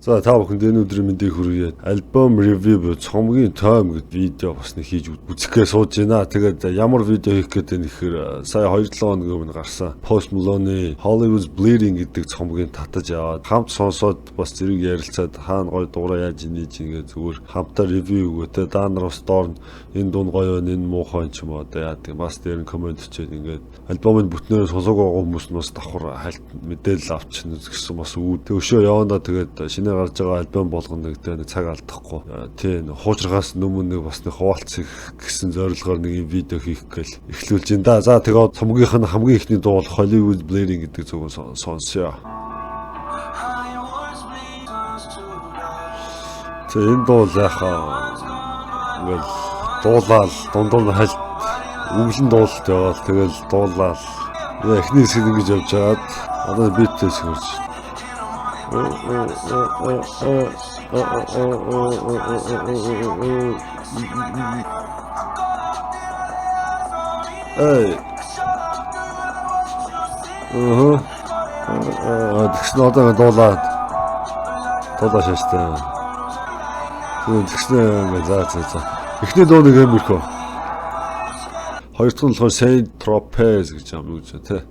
За, та бүхэнд энэ өдрийн мэндийг хүргье. Альбом review буюу цомгийн тойм гэд видео бас нэг хийж үзэхгээ сууж байна. Тэгээд ямар видео хийх гэдэг нь гэхээр сая 2-7 хоногийн өмнө гарсан Post Malone-ы Hollywood's Bleeding гэдэг цомгийг татаж аваад хамт сонсоод, бас зэрэг ярилцаад, хаана гоё дуугаа яаж нээж ингээд зүгээр хамтаа review өгөө те. Даа нар бас доор нь энэ дуун гоё байна, энэ муухай ч юм уу, одоо яадаг бас дээр нь comment хийгээд, ингээд альбомын бүтнээр сонсоогүй байгаа хүмүүс нь бас давхар хальт мэдээлэл авч гэсэн бас үү. Тэг өшөө явандаа тэгээд шинээр гарч байгаа альбом болгоно гэдэг нэг цаг алдахгүй. Тий, хуучрахаас өмнө нэг бас нэг хуваалцах гэсэн зорилгоор нэг юм видео хийх гээл эхлүүлж байна да. За, тэгээд цомгийнх нь хамгийн эхний дуу бол Hollywood Bleeding гэдэг зүгэн сонсъё. За, энэ дуу л яхаа ингээл дуулаал, дундуур нь хальт өглөн дуулалт яваал, тэгэл дуулаал. Эхний хэсэг ингэж явж байгаад одоо beat тэй сөрж. Эй. Аа. Тэгсэн одоо дуулаад дуулаа шааштай. Тэгсэн ингээ за за за. Эхний дуу нэг юм ирхөө. Хоёр дахь нь болохоор Saint Tropez гэж юм юу гэж тэ.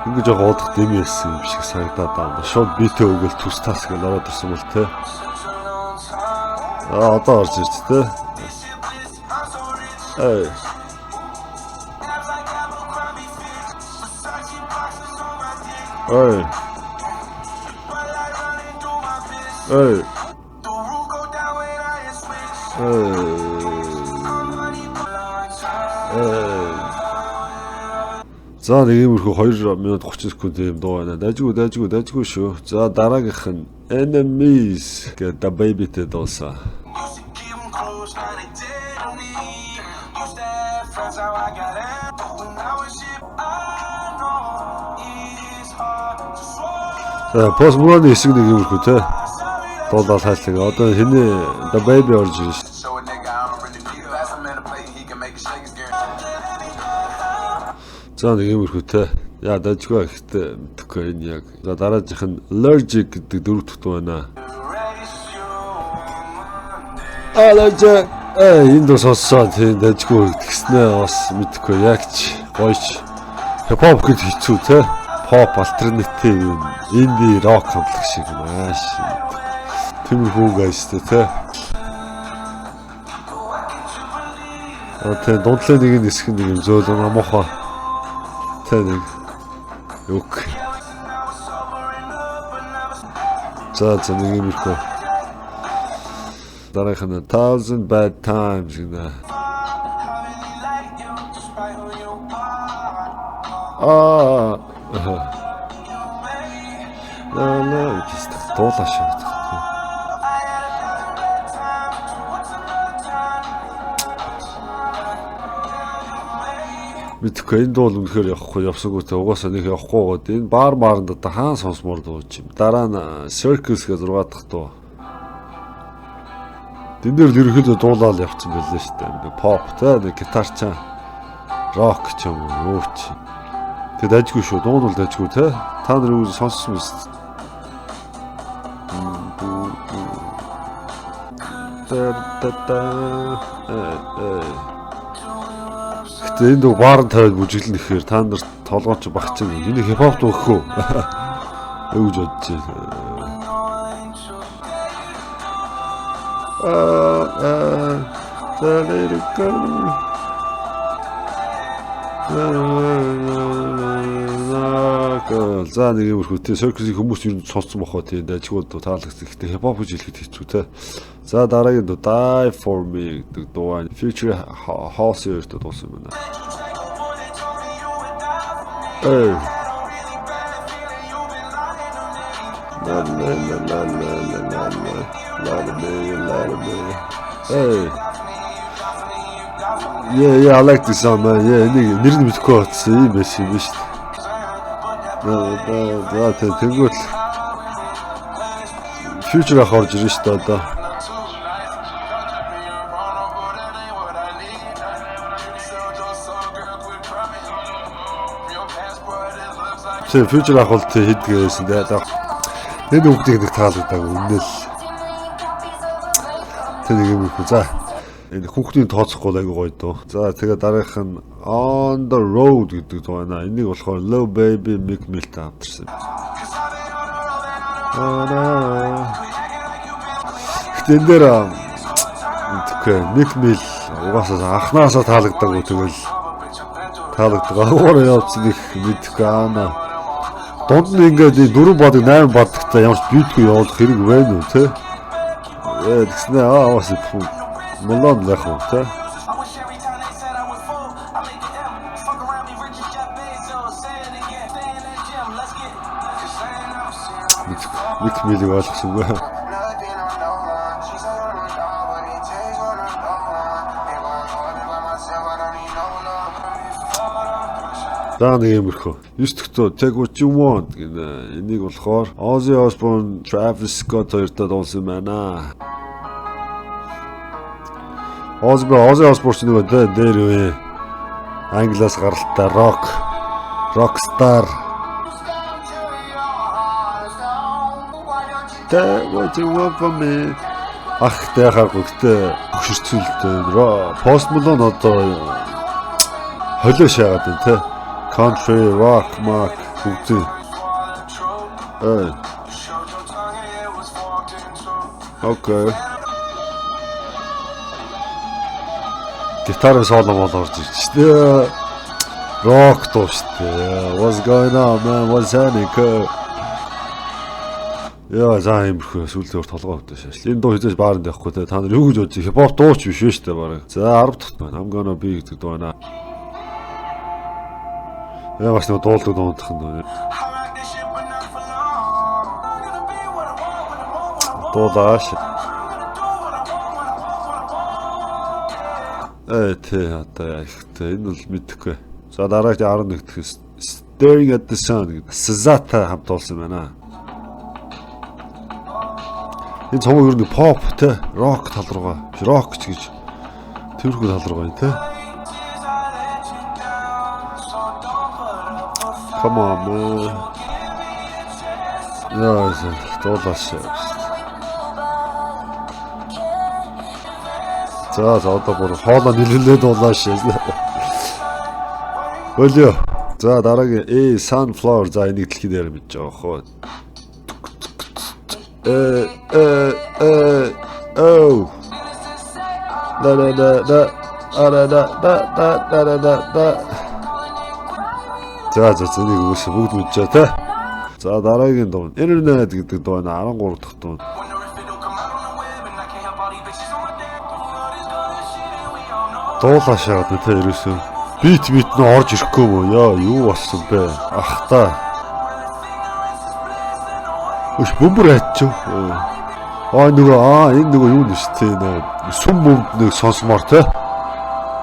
Ингэж яг уудах дэм яасан юм шиг санагдаад байна. Шууд beat ээ өгөөл түс тас гэж ороод ирсэн бол тэ. Аа, одоо орж ирж тэ. Эй. Эй. Эй. Эй. Эй. За, нэг иймэрхүү 2 минут 30 секунд юм дуу байна. Дажгүй, дажгүй, дажгүй шүү. За, дараагийнх нь Enemies гэдэг DaBaby-тэй дуусан. За, Post Malone хэсэг нэг иймэрхүү те. Дуулаад хайлтаг. Одоо хэний DaBaby орж ирж шүү. За, нэг иймэрхүү те. Яа, дажгүй гэхдээ мэдэхгүй энэ яг. За, дараагийнх нь Allergic гэдэг дөрөв дэх дуу байна. Allergic. Энэ дуу сонссон тийм дажгүй тэгснээ бас мэдэхгүй яг ч гоёч. Хипхоп гэж хэцүү те. Pop, alternative, юм indie rock хамтлаг шиг маш. Тиймэрхүү гайс те. А тэ дундлын нэг хэсэг нэг юм зөөлөн амуухан. Тэ нэг юг. За за, нэг иймэрхүү. Дараагийнх нь Thousand Bad Times гэнэ. Аа. На на гэж дуулаа шүү. Мэдхгүй, энэ дуул үнэхээр явахгүй явсангүй те, угаасаа нэг явахгүй гоод энэ баар мааранд одоо хаан сонсмоор дууж юм. Дараа нь Circus гэж 6 дахь дуу. Тэн дээр л ерөнхийдөө дуулаал явцсан байлээ шүү дээ. Pop те, нэг гитарчаа рок ч юм уу юу ч. Тэг дайжгүй шүү. Дуун бол дайжгүй те. Та нар юу сонссон биз? Та та та. Гэтэ энэ дуу баар нь тавиад бүжиглэн гэхээр та нар толгойч багч юм. Энэ хипхоп дуу гэх үү? Юу гэж бодож байна. Аа let it go. За, нэг иймэрхүү те. Circus-ийн хүмүүс ер нь сонссон бохоо тий, дажгүй таалагдсан. Гэтэ хипхоп гэж хэлэхэд хэцүү те. За, дараагийн дуу Die For Me гэдэг дуу байна. Future House хоёртой дуусан юм байна. Эй. La la la la la la la la la la la la. Hey. Yeah, I like this song, man. Yeah, энийг нэр нь мэдэхгүй болсон юм байсан юм шүү дээ. За за, тэнгуут Future ах орж ирнэ шүү дээ одоо. Тэг Future ах бол тэг хийдгээ байсан дээ. Энэ үгдийг нэг таалагдаагүй үнэн л. Тэр нэг юм их. За энэ хүүхдийн тооцохгүй айгу гоё дуу. За тэгээ дараагийнх нь On the Road гэдэг дуу байна. Энийг болохоор Lil Baby, Meek Mill-тэй хамтарсан. Аа. Гэтэ энэ дээр тэгэхгүй Meek Mill угаасаа анхнаасаа таалагдаагүй, тэгэл таалагддаг. Агуур явцсан их мэдэхгүй аана. Дунд нь ингээд дөрвөн бадаг, 8 бадагтай ямар ч beat гүй явуулах хэрэг байна уу те? Тэгснэ аа бас Мулан л яах вэ те? I wish every time they said I would fold, I make the M. Fuck around me, rich as Jeff Bezos. Say it again, stay in that gym, let's get it. 'Cause I ain't never seen Meek Mill-ийг ойлгосонгүй. Nothing on no one. She said I'm a dog, but it takes one to know one. Ain't going hard by myself, I don't need no love. За нэг юмэрхүү. 9 дахь Take What You Want гэнэ. Энийг болохоор Ozzy Osbourne, Travis Scott хоёртой дуулсан байна. Ozzy Osbourne ч нөгөө дээр үе Англиас гаралтай rock star. Take what you want from me. Ах тэхаагүй гэтээ хөшөрцөлтэй. Post Malone одоо холио шаагаад байна те. Country, rock, mark бүгдийг. Э. Okay. Гитарын соло мол орж ирж штэ. Рок дуу штэ. What's going on, man? What's happening? Яа, за иймэрхүү сүүлдээ өөр толгой өвдөж шааш. Энэ дуу хизээж бааранд явахгүй те. Та нар юу гэж бодож хипхоп дууч биш шүү дээ бараг. За 10 дахь байна. I'm gonna be гэдэг дуу байна. Яа бас нэг дуулдаг дуундах нь дуу. I rock this shit, but not for long. I'm gonna be what I want, when I want, when I want. Дуулааш. I'm gonna do what I want, when I want, when I want. Э тэ одоо ихтэй энэ бол мэдэхгүй. За дараагийн 11 дахь Staring at the Sun гэдэг SZA-тай хамт дуулсан байна. Энэ цомог ер нь pop те, rock тал руугаа. Биш rock ч гэж тэрхүү тал руугаа юм те. Tears I let you down, so don't put up a fight. Come on, man. Give me a chance. Яа, дуулааш. За за одоо бүр хоолоо нэлэлээ дуулааш. Болио. За дараагийн A Sunflower, за энийг дэлхийд дээр мэдж байгаа хөө. Э э э оо. Да да да да а да да да да да да да. За за за энийг үгүйс бүгд мэдж байгаа те. За дараагийн дуу Internet гэдэг дуу байна, 13 дахь дуу. Wonder if it'll come out on the web, and I can't help all these bitches on my dick. All this other shit, and we all know. Дуулаа шаагаад нэ те ерөөсөө. Beat нь орж ирэхгүй юм уу? Яа, юу болсон бэ? Ах та. Өш бөмбөр хайчих. Аа нөгөө энэ нөгөө юу нэ шүү дээ. Нөө сүм бөмбөд нэг сонсомоор те.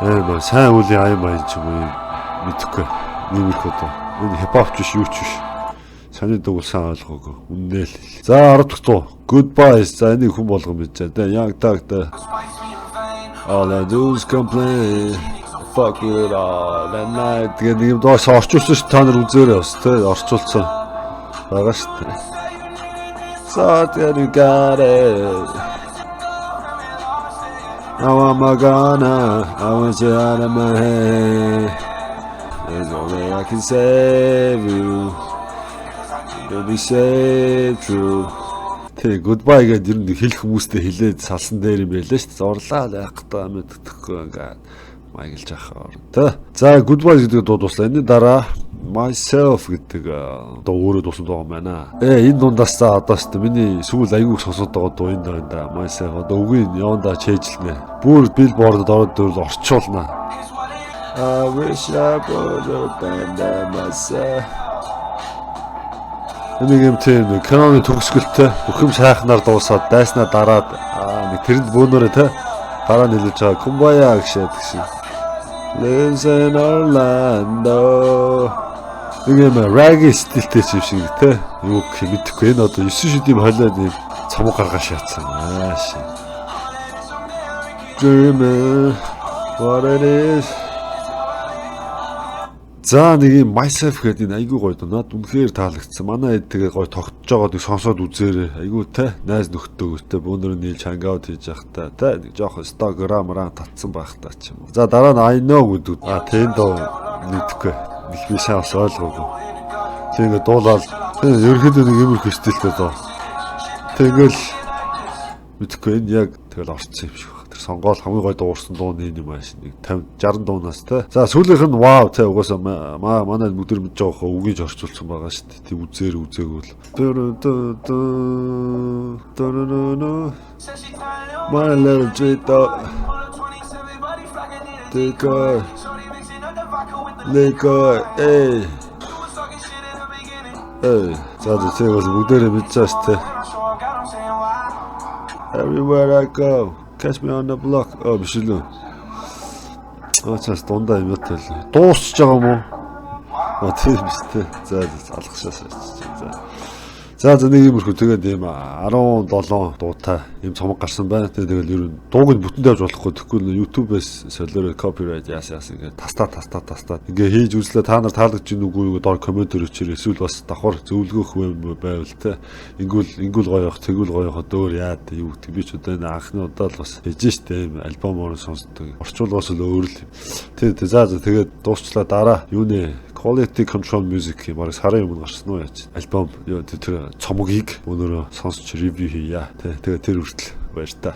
Маа сайн үлийн аян маян ч юм уу мэдэхгүй. Иймэрхүү дуу. Энэ хипхоп ч биш, юу ч биш. Саний дуу сайн ойлгоогүй. Үннээ л. За 10 дахь дуу. Goodbye. За энийг хүн болгон мэдж байгаа те. Young Thug те. Spice me in vain. All I do is complain. Fuck it all that night. Тэгээ нэг юм доош орчуулсан шүү, та нар үзээрэй бас те, орчуулсан байгаа шүү дээ. So that you got it. Now I'm a gonna, I want you out of my head. There's no way I can save you. To be saved true. Тэг goodbye гэдэг ер нь хэлэх хүмүүстэй хэлээд салсан дээр юм байлаа шүү дээ. Зурлаа яах гэдэг мэддэхгүй ингээд маяглаж ахаар тэ. За goodbye гэдэг дуу дуслаа. Энэ дараа Myself гэдэг дуу өөрөө дуусан дуу юм байна. Энэ дундаас за одоо шүү дээ миний сүүл аягүй сонсоод байгаа дуу энэ байна да. Myself одоо үгийг явандаа чэйжлэнэ. Бүр Billboard-д ороод дөрвөл орчуулна. I wish I would have been there myself. Нэг юм тийм нэг киноны төгсгөлтэй бүх юм сайхнаар дуусаад дайснаа дараад нэг тэрэнд бөөнөрөө те дараа нэлэж байгаа Kumbaya гэж шиг. Lives in Orlando. Нэг юм reggae стилтэй ч юм шиг те. Юу гэх юм мэдэхгүй. Энэ одоо 9 шид юм холиод юм цомог гаргаа шаацсан. Ааш. Dreaming what it is. За, нэг юм Myself гэдэг энэ айгүй гоё дуу. Над үнэхээр таалагдсан. Манай хэд тэгээ гоё тогтож байгаад сонсоод үзээрэй. Айгүй те найз нөхдөөгөө те бөөнөр нийлж hangout хийж явахдаа те нэг жоохон Instagram раа татсан байхдаа ч юм уу. За, дараа нь I Know гэдэг. А, тийм дуу мэдхгүй. Нэг би сайн бас ойлгоогүй. Тэг ингээ дуулаад тэг ерөнхийдөө нэг иймэрхүү стилтэй дуу. Тэг ингээл мэдхгүй, энэ яг тэгэл орцсон юм шиг байна. Тэр сонгоол хамгийн гоё дуурсан дууны энэ юм ааш нэг 50 60 дуунаас те. За, сүүлийнх нь Wow те, угаасаа манай бүгд мэдж байгаа хөө үгийг орчуулсан байгаа шүү дээ. Тэг үзээр үзээгүй л. My little Jito. Liquor. Liquor. Эй. Эй. За за, тэг бас бүгдээрээ мэдж байгаа шүү дээ. Everywhere I go. Catch me on the block. Oh, биш лүү. Аа, цаас дундаа юм ят байл. Дуусч байгаа юм уу? Аа, тийм биз дээ. За за, алгашаас. За. За за, нэг иймэрхүү тэгээд ийм 17 дуутай ийм цомог гарсан байна. Тэгээд ер нь дууг нь бүтэн тавьж болохгүй. Тэгэхгүй YouTube-ээс солиороо copyright яасан яасан ингээд тастаа тастаа тастаа ингээ хийж үзлээ. Та нар таалагдж гин үгүй юу, доор comment ээр өчөр, эсвэл бас давхар зөвлөгөөх юм байвал те, ингүүл ингүүл гоё явах, тэгвэл гоё явах, дөөр яад юу гэдэг, би ч одоо энэ анхны удаа л бас хийж штэ ийм альбомоор сонсдог. Орчуулгаас л өөр л. Тий, за за, тэгээд дуусчлаа. Дараа юуны Quality Control Music бараг сарын өмнө гарсан уу яаж альбом юу, тэр цомгийг өнөөрөө сонсч review хийя. Тэ, тэгээ тэр хүртэл баяр та.